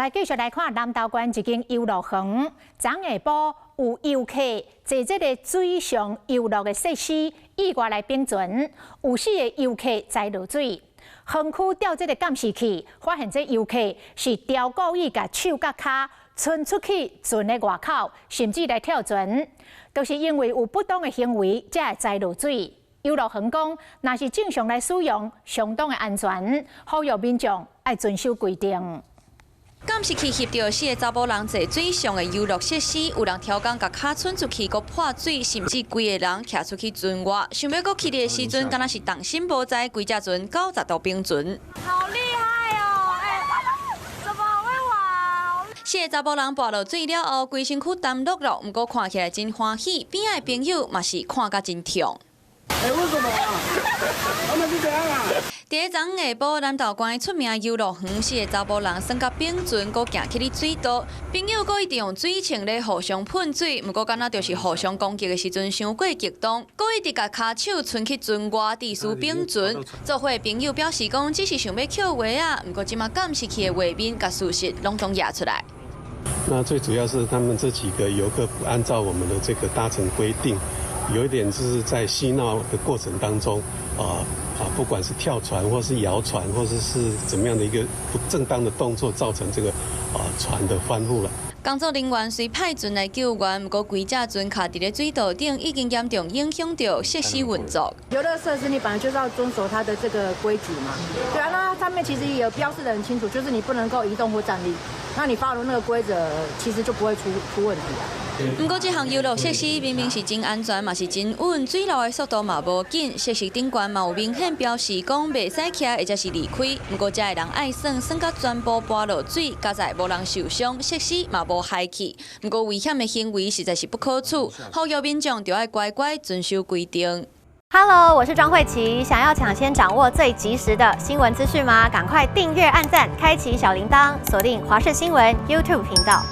來繼續來看南投縣一間遊樂園，昨下晡有遊客坐這个水上遊樂的設施意外來翻船，有四个遊客栽落水。園區調這个監視器，發現這遊客是刁故意共手佮跤伸出去船的外口，甚至來跳船，就是因為有不當的行為，才會栽落水。遊樂園講，若是正常來使用，相當的安全，呼籲民眾愛遵守規定。監視器翕著四个查埔人坐水上的遊樂設施，有人刁工共跤伸出去，閣潑水，甚至規个人徛出去船外。想欲閣起佇的時陣，敢若是重心無在，規隻船90度翻船。好厲害哦！欸，怎麼會玩？四个查埔人跋落水了後，規身軀澹漉漉，毋過看起來真歡喜。邊仔的朋友嘛是看甲真痛。欸，為什麼啊？他們是怎樣啊？佇咧昨昏下晡，南投縣出名遊樂園，四个查埔人耍甲翻船，閣行去咧水道，朋友閣一直用水槍咧互相噴水，毋過敢若就是互相攻擊的時陣，傷過激動，閣一直共跤手伸去船外，致使翻船。做伙的朋友表示講，只是想欲抾鞋仔，毋過這馬監視器的畫面共事實攏總攑出來。那最主要是他們這幾個遊客不按照我們的這個搭乘規定，有一點就是在嬉鬧的過程當中，不管是跳船或是搖船，或者是怎麼樣的一個不正當的動作，造成這個船的翻覆了。工作人員雖派船來救援，毋過規隻船卡佇咧水道頂，已經嚴重影響著設施運作。遊樂設施你本來就是要遵守它的這個規矩嘛，對啊，那上面其實也有標示得很清楚，就是你不能夠移動或站立，那你 follow 那個規則，其實就不會出問題啊。毋過，這項遊樂設施明明是真安全，嘛是真穩，水流的速度嘛無緊，設施頂懸嘛有明顯標示講袂使徛或者是離開。毋過，遮的人愛耍，耍甲全部跋落水，佳哉無人受傷，設施嘛無害去。毋過，危險的行為實在是不可取，呼籲民眾著愛乖乖遵守規定。 Hello，我是莊慧琪，想要搶先掌握最及時的新聞資訊嗎？趕快訂閱、按讚、開啟小鈴鐺，鎖定華視新聞 YouTube 頻道。